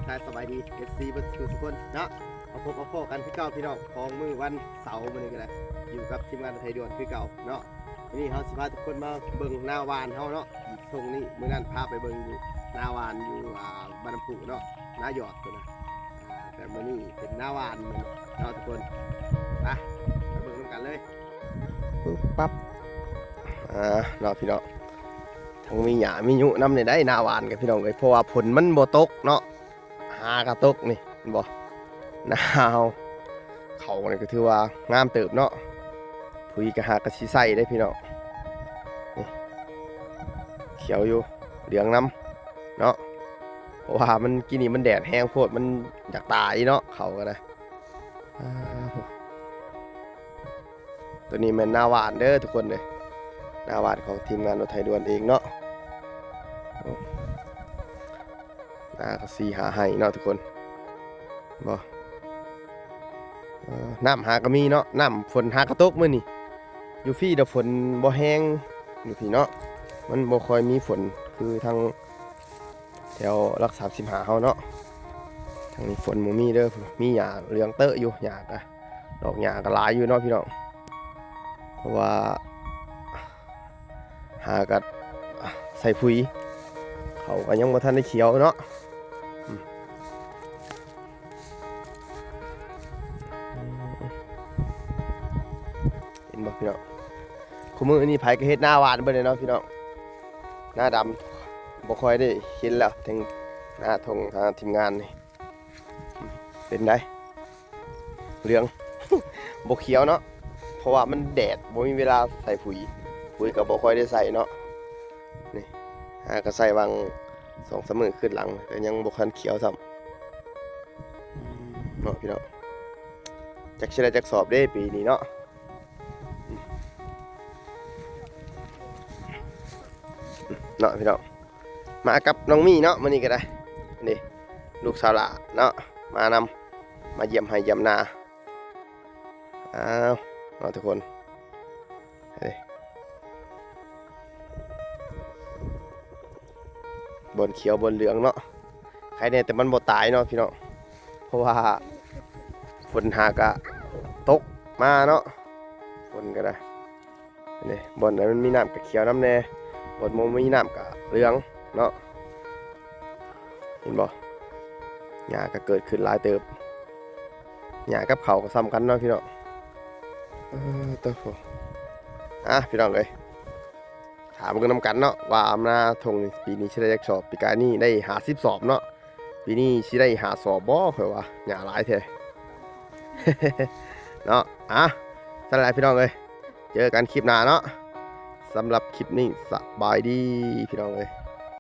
ກາຍສະບາຍດີ ເອັຟຊີ ເບິດສູ່ທຸກຄົນເນາະ. ມາພົບມາພໍ້ກັນຄືເກົ່າພີ່ນ້ອງ ຂອງມື້ວັນເສົາມື້ນີ້ກໍໄດ້ ຢູ່ກັບທີມງານໄທດ່ວນຄືເກົ່າເນາະ. ມື້ນີ້ເຮົາຊິພາທຸກຄົນມາເບິ່ງນາຫວ່ານເຮົາເນາະ ອີກທົ່ງນີ້. ມື້ນັ້ນພາໄປເບິ່ງຢູ່ນາຫວ່ານຢູ່ ອ່າ ບ້ານນ້ຳພຸເນາະ ນາຢອດພຸ້ນນະ. ອ່າ ແຕ່ມື້ນີ້ເປັນນາຫວ່ານເນາະທຸກຄົນ. ໄປ ໄປເບິ່ງນຳກັນເລີຍ. ປຶບປັບ ອ່າ ເນາະພີ່ນ້ອງ ທັງມີຫຍ້າມີຍຸນຳນີ້ໄດ໋ ນາຫວ່ານກັນພີ່ນ້ອງເອີຍ ເພາະວ່າຝົນມັນບໍ່ຕົກເນາະ. ຫາກະຕົກນີ້ ເຫັນບໍ່ ນາເຮົາ ເຂົ້ານີ້ກໍຖືວ່າງາມເຕີບເນາະ. ຜຸຍກະຫາກະຊິໃສ່ເດ້ພີ່ນ້ອງ ນີ້ ຂຽວຢູ່ ເຫຼືອງນຳເນາະ ເພາະວ່າມັນ ກີ້ນີ້ມັນແດດແຮງໂພດ ມັນຢາກຕາຍເນາະ ເຂົ້າກໍໄດ້. ອ່າ ໂຕນີ້ແມ່ນນາຫວ່ານເດີທຸກຄົນເດີ ນາຫວ່ານຂອງທີມງານລົດໄຖດ່ວນເອງເນາະ. ໂອ້ ນາກໍສີ່ຫ້າໄຮ່ເນາະທຸກຄົນ ບໍ່ ເອີ ນ້ຳຫາກໍມີເນາະ ນ້ຳຝົນຫາກະຕົກມື້ນີ້. ຢູ່ພີ້ດະຝົນບໍ່ແຮງ ຢູ່ພີ້ເນາະ ມັນບໍ່ຄ່ອຍມີຝົນຄືທາງ ແຖວຫຼັກສາມສິບຫ້າເຮົາເນາະ. ທາງນີ້ຝົນບໍ່ມີເດີ ມີຫຍ້າເຫຼືອງເຕີບຢູ່ ຫຍ້າກະ ດອກຫຍ້າກະຫຼາຍຢູ່ເນາະພີ່ນ້ອງ ເພາະວ່າຫາກະໃສ່ຜຸຍ ເຂົ້າກະຍັງບໍ່ທັນໄດ້ຂຽວເນາະ. ອືມ ເຫັນບໍ່ພີ່ນ້ອງ ຄູ່ມື້ນີ້ໃຜກໍເຮັດນາຫວ່ານເບິດເລີຍເນາະພີ່ນ້ອງ. ນາດຳບໍ່ຄ່ອຍໄດ້ເຫັນແລ້ວ ເຖິງນາທົ່ງ ທາງທີມງານນີ້ ເປັນໃດ ເຫຼືອງ ບໍ່ຂຽວເນາະ ເພາະວ່າມັນແດດ ບໍ່ມີເວລາໃສ່ຜຸຍ ຜຸຍກໍບໍ່ຄ່ອຍໄດ້ໃສ່ເນາະ. ນີ້ ຫາກໍໃສ່ຫວ່າງສອງສາມມື້ຄືນຫຼັງ ແຕ່ຍັງບໍ່ທັນຂຽວຊ້ຳເນາະພີ່ນ້ອງ. ຈັກຊິໄດ້ຈັກສອບເດ້ປີນີ້ເນາະ ເນາະພີ່ນ້ອງ. ມາກັບນ້ອງມີເນາະ ມື້ນີ້ກໍໄດ້ ນີ້ ລູກສາວຫຼ້າເນາະ ມານຳ ມາຢ້ຽມໄຮ່ຢ້ຽມນາ. ອ້າວ ເນາະທຸກຄົນ ເອີ ບ່ອນຂຽວບ່ອນເຫຼືອງເນາະ ໃຄແນ່ແຕ່ມັນບໍ່ຕາຍເນາະພີ່ນ້ອງ ເພາະວ່າຝົນຫາກະຕົກມາເນາະ ຝົນກໍໄດ້. ນີ້ ບ່ອນໃດມັນມີນ້ຳກະຂຽວນຳແນ່ ບ່ອນບໍ່ມີນ້ຳກະເຫຼືອງເນາະ. ເຫັນບໍ່ ຫຍ້າກະເກີດຂຶ້ນຫຼາຍເຕີບ ຫຍ້າກັບເຂົ້າກໍສ່ຳກັນເນາະພີ່ນ້ອງ. ເອີ ໂຕ ອ່ະ ພີ່ນ້ອງເອີຍ ຖາມກັນນຳກັນເນາະ ວ່ານາທົ່ງນີ້ປີນີ້ຊິໄດ້ຈັກສອບ. ປີກາຍນີ້ໄດ້ຫ້າສິບສອບເນາະ ປີນີ້ຊິໄດ້ຫ້າສອບບໍ່ ຂ້ອຍວ່າ ຫຍ້າຫຼາຍແທ້ເນາະ. ອ່ະ ຊັ້ນແຫຼະພີ່ນ້ອງເອີຍ ເຈີກັນຄລິບໜ້າເນາະ. ສຳລັບຄລິບນີ້ ສະບາຍດີພີ່ນ້ອງເອີຍ.